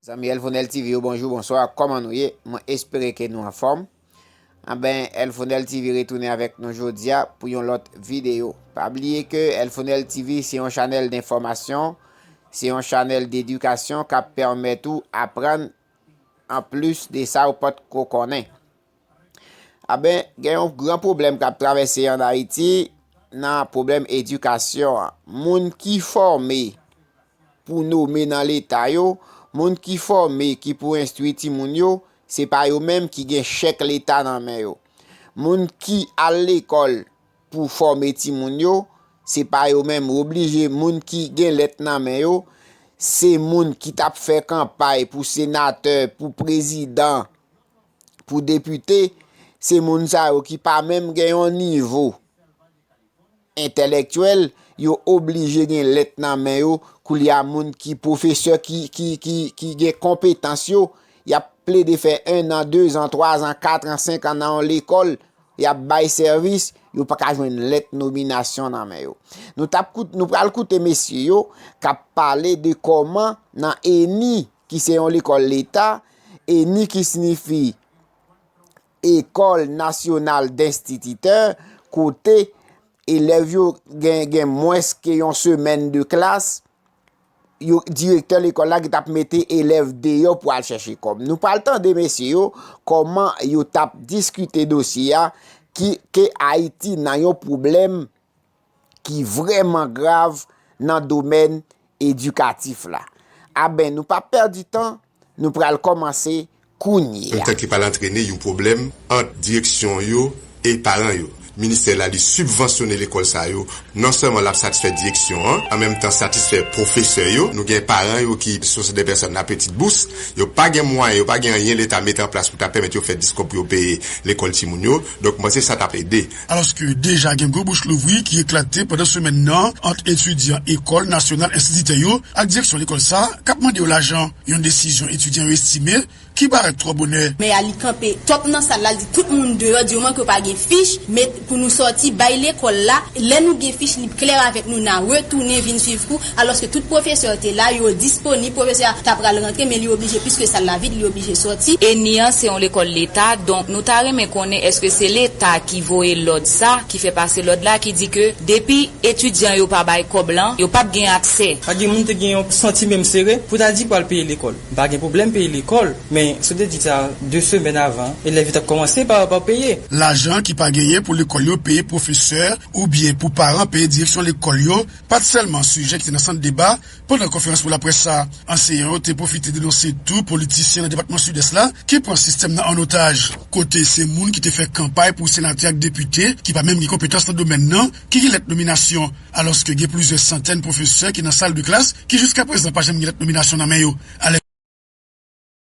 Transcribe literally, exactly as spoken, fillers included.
Zanmi Elfonel T V yo, bonjou, bonswa, kòman nou ye? Mwen espere ke nou anfòm. Anben, Elfonel T V retounen avèk nou jodi a pou yon lòt videyo. Pa bliye ke Elfonel T V se yon chanèl denfòmasyon, se yon chanèl dedikasyon k ap pèmèt ou aprann anplis de sa ou potko konnen. Anben, gen yon gran pwoblèm k ap travèse ann Ayiti nan pwoblèm edikasyon an. Moun ki fòme pou nome nan Leta yo, moun ki fòme ki pou enstwi timoun yo, se pa yo menm ki gen chèk Leta nan men yo. Moun ki al lekòl pou fòme timoun yo, se pa yo menm. Oblije moun ki gen lèt nan men yo, se moun ki t ap fè kanpay pou senatè, pou prezidan, pou depite, se moun sa yo ki pa menm gen yon nivo entèlektyèl, yo oblije gen lèt nan men yo. Koulye a, moun ki pwofesè, ki, ki, ki, ki gen konpetans yo, y ap plede fè en an, de zan, twa zan, kat an, senk an nan yon lekòl, y ap bay sèvis, yo pa ka jwenn lèt nominasyon nan men yo. Nou t ap kout-, nou pral koute mesye yo k ap pale de kòman nan ENI, ki se yon lekòl Leta, ENI ki siyifi École Nationale d'Instituteurs, kote elèv yo gen, gen mwens ke yon semèn de klas, yo, direktè lekòl la ki t ap mete elèv deyò pou al chèche kòb. Nou pral tande mesye yo, kòman yo t ap diskite dosye a, ki, ke Ayiti nan yon pwoblèm ki vrèman grav nan domèn edikatif la. Anben, nou p ap pèdi tan, nou pral kòmanse kounye a. Yon tan ki pral antrene yon pwoblèm ant direksyon yo e paran yo. Ministè la, li sibvansyone lekòl sa yo. Non sèlman l ap satisfè direksyon an, an menm tan satisfè pwofesè yo. Nou gen paran yo ki, ce sont des personnes à petite bourse, yo pa gen mwayen, yo pa gen anyen Leta mete an plas pou ta pèmèt yo fè dis kòb pou yo peye lekòl timoun yo. Donk, mwen, se sa t ap ede. Alòske deja gen gwo bouch louvri ki eklate pandan semèn nan ant etidyan École Nationale Instituteurs yo ak direksyon lekòl sa k ap mande yo lajan. Yon desizyon etidyan yo estime ki parèt twò bonè. Mè a, li kanpe twòp nan sal la, li di tout moun deyò, di moman ke yo pa gen fich, met pou nou sòti, bay lekòl la. Lè nou gen fich, li klè avèk nou, n a retounen vin swiv kou, alòske tout pwofesè yo te la, yo disponib, pwofesè a ta pral rantre, men li oblije, piske sal la vid, li oblije sòti. ENI an se yon lekòl Leta, donk nou ta renmen konnen èske se Leta ki voye lòd sa, ki fè pase lòd la, ki di ke depi etidyan yo pa bay kòb lan, yo p ap gen aksè. Pa gen moun te gen yon santi menm sere pou ta di pral peye lekòl. M pa gen pwoblèm peye lekòl, men si w te di sa de semèn avan, elèv yo t ap kòmanse pa, pa peye. Lajan ki pa genyen pou lekòl yo peye pwofesè oubyen pou paran peye direksyon lekòl yo pa t sèlman sijè ki te nan sant deba pandan konferans pou laprès sa. Anseyan yo te pwofite denonse tou politisyen nan depatman Sidès la ki pran sistèm nan an otaj, kote se moun ki te fè kanpay pou senatè ak depite ki pa menm gen konpetans nan domèn nan ki gen lèt nominasyon, alòske gen plizyè santèn pwofesè ki nan sal de klas ki jiskaprezan pa janm gen lèt nominasyon nan men yo. Alè